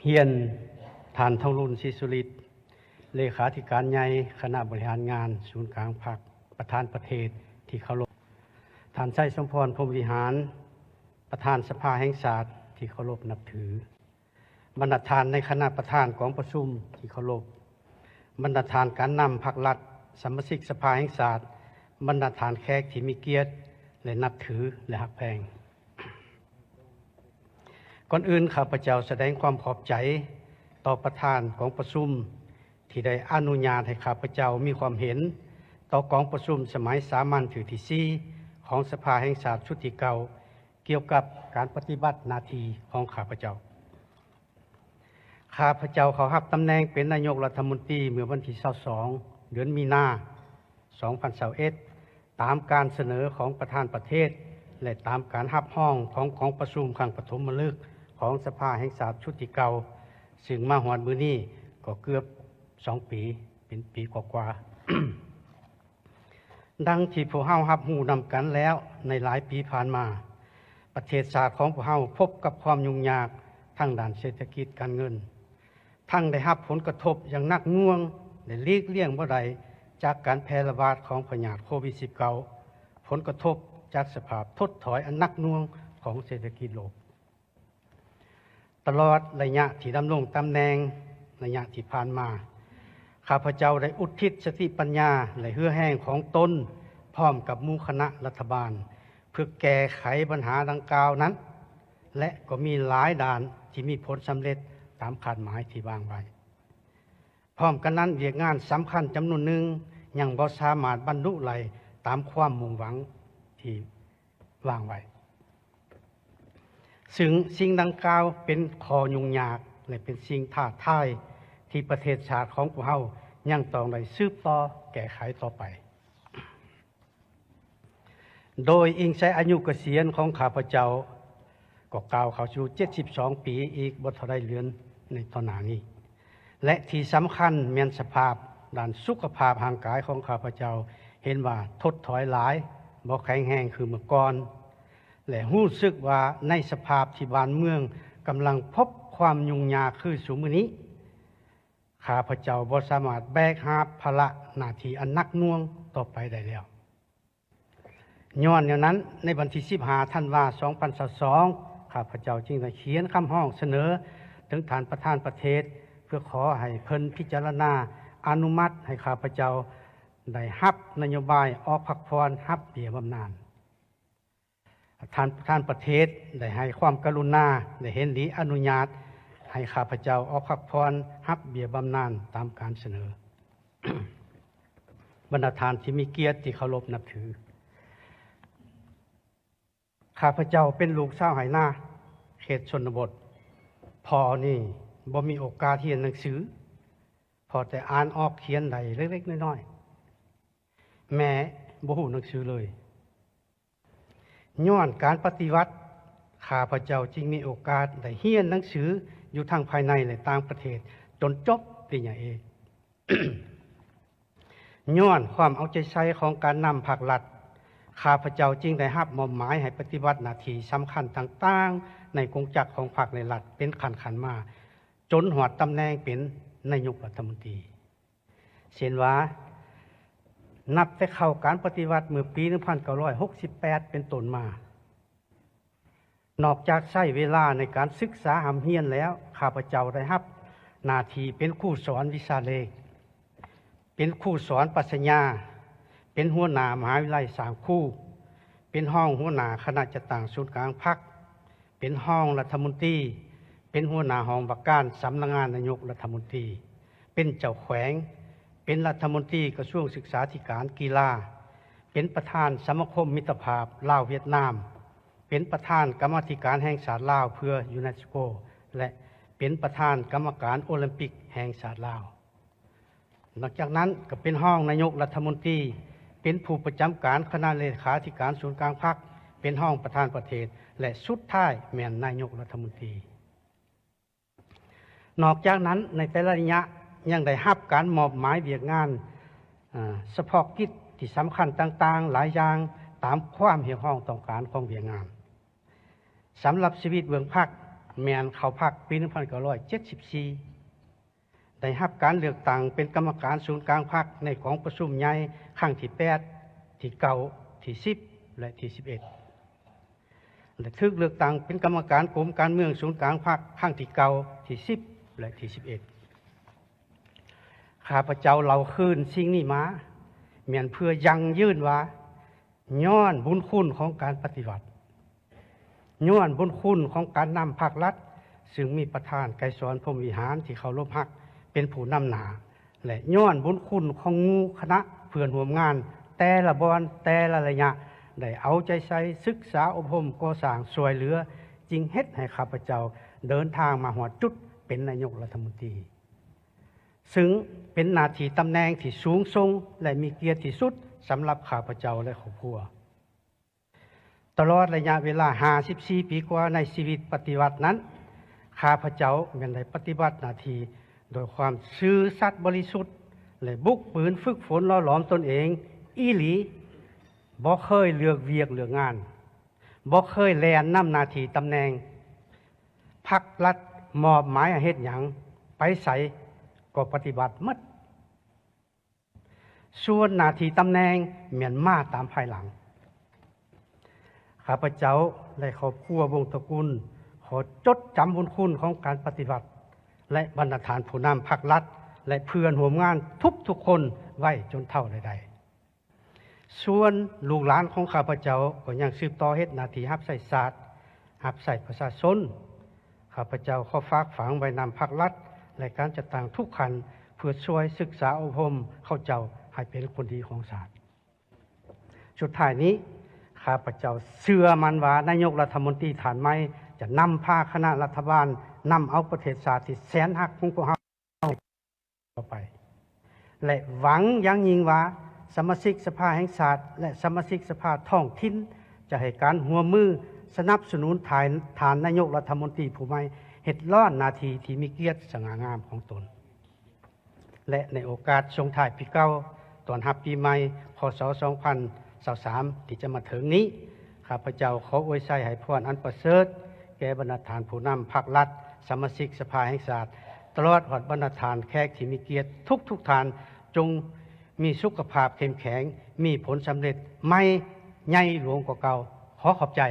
ຮຽນທ່ານ ທອງລຸນ ສີສຸລິດ ເລຂາທິການໃຫຍ່ຄະນະບໍລິຫານງານສູນກາງພັກ, ປະທານປະເທດທີ່ເຄົາລົບ, ທ່ານ ໄຊສົມພອນ ພົມວິຫານ ປະທານສະພາແຫ່ງຊາດທີ່ເຄົາລົບນັບຖື, ບັນດາທ່ານໃນຄະນະປະທານກອງປະຊຸມທີ່ເຄົາລົບ, ບັນດາທ່ານການນຳພັກລັດ, ສະມາຊິກສະພາແຫ່ງຊາດ, ບັນດາທ່ານແຂກທີ່ມີກຽດ ແລະ ນັບຖື ແລະ ຮັກແພງ. ກ່ອນອື່ນ ຂ້າພະເຈົ້າສະແດງຄວາມຂອບໃຈຕໍ່ປະທານກອງປະຊຸມ ທີ່ໄດ້ອະນຸຍາດໃຫ້ຂ້າພະເຈົ້າມີຄວາມເຫັນຕໍ່ກອງປະຊຸມສະໄໝສາມັນເທື່ອທີສີ່ ຂອງສະພາແຫ່ງຊາດຊຸດທີເກົ້າ ກ່ຽວກັບການປະຕິບັດໜ້າທີ່ຂອງຂ້າພະເຈົ້າ. ຂ້າພະເຈົ້າເຂົ້າຮັບຕຳແໜ່ງເປັນນາຍົກລັດຖະມົນຕີເມື່ອວັນທີຊາວສອງ ເດືອນມີນາ ສອງພັນຊາວເອັດ ຕາມການສະເໜີຂອງປະທານປະເທດ ແລະ ຕາມການຮັບຮອງຂອງກອງປະຊຸມຄັ້ງປະຖົມມະລຶກຂອງສະພາແຫ່ງຊາດຊຸດທີເກົ້າ ຊຶ່ງມາຮອດມື້ນີ້ກໍເກືອບສອງປີ, ເປັນປີກວ່າໆ. ດັ່ງທີ່ພວກເຮົາຮັບຮູ້ນຳກັນແລ້ວ, ໃນຫຼາຍປີຜ່ານມາ, ປະເທດຊາດຂອງພວກເຮົາພົບກັບຄວາມຫຍຸ້ງຍາກທາງດ້ານເສດຖະກິດການເງິນ, ທັງໄດ້ຮັບຜົນກະທົບຢ່າງໜັກໜ່ວງ ແລະ ຫຼີກລ່ຽງບໍ່ໄດ້ຈາກການແຜ່ລະບາດຂອງພະຍາດໂຄວິດສິບເກົ້າ, ຜົນກະທົບຈາກສະພາບຖົດຖອຍອັນໜັກໜ່ວງຂອງເສດຖະກິດໂລກ. ຕະຫຼອດໄລຍະທີ່ດຳລົງຕຳແໜ່ງໄລຍະທີ່ຜ່ານມາ, ຂ້າພະເຈົ້າໄດ້ອຸທິດສະຕິປັນຍາ ແລະ ເຫື່ອແຮງຂອງຕົນ ພ້ອມກັບໝູ່ຄະນະລັດຖະບານ ເພື່ອແກ້ໄຂບັນຫາດັ່ງກ່າວນັ້ນ ແລະ ກໍມີຫຼາຍດ້ານທີ່ມີຜົນສຳເລັດຕາມຄາດໝາຍທີ່ວາງໄວ້. ພ້ອມກັນນັ້ນ, ວຽກງານສຳຄັນຈຳນວນໜຶ່ງຍັງບໍ່ສາມາດບັນລຸໄດ້ຕາມຄວາມມຸ່ງຫວັງທີ່ວາງໄວ້, ຊຶ່ງສິ່ງດັ່ງກ່າວເປັນຂໍ້ຫຍຸ້ງຍາກ ແລະ ເປັນສິ່ງທ້າທາຍທີ່ປະເທດຊາດຂອງພວກເຮົາຍັງຕ້ອງໄດ້ສືບຕໍ່ແກ້ໄຂຕໍ່ໄປ. ໂດຍອີງໃສ່ອາຍຸກະສຽນຂອງຂ້າພະເຈົ້າ ກໍກ້າວເຂົ້າສູ່ເຈັດສິບສອງປີອີກບໍ່ເທົ່າໃດເດືອນໃນຕໍ່ໜ້ານີ້ ແລະ ທີ່ສຳຄັນແມ່ນສະພາບດ້ານສຸຂະພາບຮ່າງກາຍຂອງຂ້າພະເຈົ້າເຫັນວ່າຖົດຖອຍຫຼາຍ, ບໍ່ແຂງແຮງຄືເມື່ອກ່ອນ ແລະ ຮູ້ສຶກວ່າໃນສະພາບທີ່ບ້ານເມືອງກຳລັງພົບຄວາມຫຍຸ້ງຍາກຄືຊຸມື້ນີ້, ຂ້າພະເຈົ້າບໍ່ສາມາດແບກຫາບພາລະໜ້າທີ່ອັນໜັກໜ່ວງຕໍ່ໄປໄດ້ແລ້ວ. ຍ້ອນແນວນັ້ນ, ໃນວັນທີສິບຫ້າ ທັນວາ ສອງພັນຊາວສອງ ຂ້າພະເຈົ້າຈຶ່ງໄດ້ຂຽນຄຳຮ້ອງສະເໜີເຖິງທ່ານປະທານປະເທດ ເພື່ອຂໍໃຫ້ເພິ່ນພິຈາລະນາອະນຸມັດໃຫ້ຂ້າພະເຈົ້າໄດ້ຮັບນະໂຍບາຍອອກພັກຜ່ອນຮັບເບ້ຍບຳນານ. ທ່ານປະທານປະເທດໄດ້ໃຫ້ຄວາມກະລຸນາ ແລະ ເຫັນດີອະນຸຍາດໃຫ້ຂ້າພະເຈົ້າອອກພັກຜ່ອນຮັບເບ້ຍບຳນານຕາມການສະເໜີ. ບັນດາທ່ານທີ່ມີກຽດທີ່ເຄົາລົບນັບຖື, ຂ້າພະເຈົ້າເປັນລູກຊາວໄຮ່ນາເຂດຊົນນະບົດ. ພໍ່ນີ້ບໍ່ມີໂອກາດຮຽນໜັງສື, ພໍແຕ່ອ່ານອອກຂຽນໄດ້ເລັກໆນ້ອຍໆ. ແມ່ບໍ່ຮູ້ໜັງສືເລີຍ. ຍ້ອນການປະຕິວັດ, ຂ້າພະເຈົ້າຈຶ່ງມີໂອກາດໄດ້ຮຽນໜັງສືຢູ່ທັງພາຍໃນ ແລະ ຕ່າງປະເທດ ຈົນຈົບປະລິນຍາເອກ. ຍ້ອນຄວາມເອົາໃຈໃສ່ຂອງການນຳພັກລັດ, ຂ້າພະເຈົ້າຈຶ່ງໄດ້ຮັບມອບໝາຍໃຫ້ປະຕິບັດໜ້າທີ່ສຳຄັນຕ່າງໆໃນກົງຈັກຂອງພັກ ແລະ ລັດເປັນຂັ້ນໆມາ, ຈົນຮອດຕຳແໜ່ງເປັນນາຍົກລັດຖະມົນຕີ. ເຊັ່ນວ່າ, ນັບແຕ່ເຂົ້າການປະຕິວັດເມື່ອປີໜຶ່ງພັນເກົ້າຮ້ອຍຫົກສິບແປດເປັນຕົ້ນມາ, ນອກຈາກໃຊ້ເວລາໃນການສຶກສາຮ່ຳຮຽນແລ້ວ, ຂ້າພະເຈົ້າໄດ້ຮັບໜ້າທີ່ເປັນຄູສອນວິຊາເລກ, ເປັນຄູສອນປັດຊະຍາ, ເປັນຫົວໜ້າມະຫາວິທະຍາໄລສ້າງຄູ, ເປັນຮອງຫົວໜ້າຄະນະຈັດຕັ້ງສູນກາງພັກ, ເປັນຮອງລັດຖະມົນຕີ, ເປັນຫົວໜ້າຫ້ອງວ່າການສຳນັກງານນາຍົກລັດຖະມົນຕີ, ເປັນເຈົ້າແຂວງ, ເປັນລັດຖະມົນຕີກະຊວງສຶກສາທິການກິລາ, ເປັນປະທານສະມາຄົມມິດຕະພາບລາວຫວຽດນາມ, ເປັນປະທານກຳມາທິການແຫ່ງຊາດລາວເພື່ອຢູເນສໂກ ແລະ ເປັນປະທານກຳມະການໂອລິມປິກແຫ່ງຊາດລາວ. ນອກຈາກນັ້ນກໍເປັນຮອງນາຍົກລັດຖະມົນຕີ, ເປັນຜູ້ປະຈຳການຄະນະເລຂາທິການສູນກາງພັກ, ເປັນຮອງປະທານປະເທດ ແລະ ສຸດທ້າຍແມ່ນນາຍົກລັດຖະມົນຕີ. ນອກຈາກນັ້ນ, ໃນແຕ່ລະໄລຍະຍັງໄດ້ຮັບການມອບໝາຍວຽກງານ, ເອີ, ສະເພາະກິດທີ່ສຳຄັນຕ່າງໆຫຼາຍຢ່າງຕາມຄວາມຮຽກຮ້ອງຕ້ອງການຂອງວຽກງານ. ສຳລັບຊີວິດເບື້ອງພັກ, ແມ່ນເຂົ້າພັກປີໜຶ່ງພັນເກົ້າຮ້ອຍເຈັດສິບສີ່ ໄດ້ຮັບການເລືອກຕັ້ງເປັນກຳມະການສູນກາງພັກໃນກອງປະຊຸມໃຫຍ່ຄັ້ງທີແປດ ທີເກົ້າ ທີສິບ ແລະ ທີສິບເອັດ ແລະ ຖືກເລືອກຕັ້ງເປັນກຳມະການກົມການເມືອງສູນກາງພັກຄັ້ງທີເກົ້າ ທີສິບ ແລະ ທີສິບເອັດ. ຂ້າພະເຈົ້າເລົ່າຄືນສິ່ງນີ້ມາ ແມ່ນເພື່ອຢັ້ງຢືນວ່າ ຍ້ອນບຸນຄຸນຂອງການປະຕິວັດ, ຍ້ອນບຸນຄຸນຂອງການນຳພັກລັດ ຊຶ່ງມີປະທານໄກສອນ ພົມວິຫານ ທີ່ເຄົາລົບຮັກເປັນຜູ້ນຳໜ້າ ແລະ ຍ້ອນບຸນຄຸນຂອງໝູ່ຄະນະເພື່ອນຮ່ວມງານແຕ່ລະບ່ອນ ແຕ່ລະໄລຍະ ໄດ້ເອົາໃຈໃສ່ສຶກສາອົບຮົມກໍ່ສ້າງຊ່ວຍເຫຼືອ ຈຶ່ງເຮັດໃຫ້ຂ້າພະເຈົ້າເດີນທາງມາຮອດຈຸດເປັນນາຍົກລັດຖະມົນຕີ ຊຶ່ງເປັນໜ້າທີ່ຕຳແໜ່ງທີ່ສູງສົ່ງ ແລະ ມີກຽດທີ່ສຸດສຳລັບຂ້າພະເຈົ້າ ແລະ ຄອບຄົວ. ຕະຫຼອດໄລຍະເວລາຫ້າສິບສີ່ປີກວ່າໃນຊີວິດປະຕິວັດນັ້ນ, ຂ້າພະເຈົ້າແມ່ນໄດ້ປະຕິບັດໜ້າທີ່ດ້ວຍຄວາມຊື່ສັດບໍລິສຸດ ແລະ ບຸກບືນຝຶກຝົນຫຼໍ່ຫຼອມຕົນເອງອີ່ຫຼີ, ບໍ່ເຄີຍເລືອກວຽກເລືອກງານ, ບໍ່ເຄີຍແລ່ນນຳໜ້າທີ່ຕຳແໜ່ງ. ພັກລັດມອບໝາຍໃຫ້ເຮັດຫຍັງ, ໄປໃສກໍປະຕິບັດໝົດ. ສ່ວນໜ້າທີ່ຕຳແໜ່ງແມ່ນມາຕາມພາຍຫຼັງ. ຂ້າພະເຈົ້າ ແລະ ຄອບຄົວວົງຕະກຸນ ຂໍຈົດຈຳບຸນຄຸນຂອງການປະຕິວັດ ແລະ ບັນດາທ່ານຜູ້ນຳພັກລັດ ແລະ ເພື່ອນຮ່ວມງານທຸກໆຄົນໄວ້ຈົນເຖົ້າແລະໄດ້. ສ່ວນລູກຫຼານຂອງຂ້າພະເຈົ້າກໍຍັງສືບຕໍ່ເຮັດໜ້າທີ່ຮັບໃຊ້ຊາດ, ຮັບໃຊ້ປະຊາຊົນ. ຂ້າພະເຈົ້າຂໍຝາກຝັງໄວ້ນຳພັກລັດ ແລະ ການຈັດຕັ້ງທຸກຂັ້ນ ເພື່ອຊ່ວຍສຶກສາອົບຮົມເຂົາເຈົ້າໃຫ້ເປັນຄົນດີຂອງຊາດ. ສຸດທ້າຍນີ້, ຂ້າພະເຈົ້າເຊື່ອໝັ້ນວ່ານາຍົກລັດຖະມົນຕີທ່ານໃໝ່ຈະນຳພາຄະນະລັດຖະບານນຳເອົາປະເທດຊາດທີ່ແສນຮັກຂອງພວກເຮົາຕໍ່ໄປ ແລະ ຫວັງຢ່າງຍິ່ງວ່າສະມາຊິກສະພາແຫ່ງຊາດ ແລະ ສະມາຊິກສະພາທ້ອງຖິ່ນຈະໃຫ້ການຮ່ວມມືສະໜັບສະໜູນທ່ານ ທ່ານນາຍົກລັດຖະມົນຕີຜູ້ໃໝ່ເຮັດລ້ອນໜ້າທີ່ທີ່ມີກຽດສະຫງ່າງາມຂອງຕົນ. ແລະ ໃນໂອກາດສົ່ງທ້າຍປີເກົ່າ ຕ້ອນຮັບປີໃໝ່ ພ.ສ. ສອງພັນຊາວສາມ ທີ່ຈະມາເຖິງນີ້, ຂ້າພະເຈົ້າຂໍອວຍໄຊໃຫ້ພອນອັນປະເສີດແກ່ບັນດາທ່ານຜູ້ນຳພັກລັດ, ສະມາຊິກສະພາແຫ່ງຊາດ, ຕະຫຼອດຮອດບັນດາທ່ານແຂກທີ່ມີກຽດທຸກໆທ່ານ, ຈົ່ງມີສຸຂະພາບເຂັ້ມແຂງ, ມີຜົນສຳເລັດໃໝ່ໃຫຍ່ຫຼວງກວ່າເກົ່າ. ຂໍຂອບໃຈ.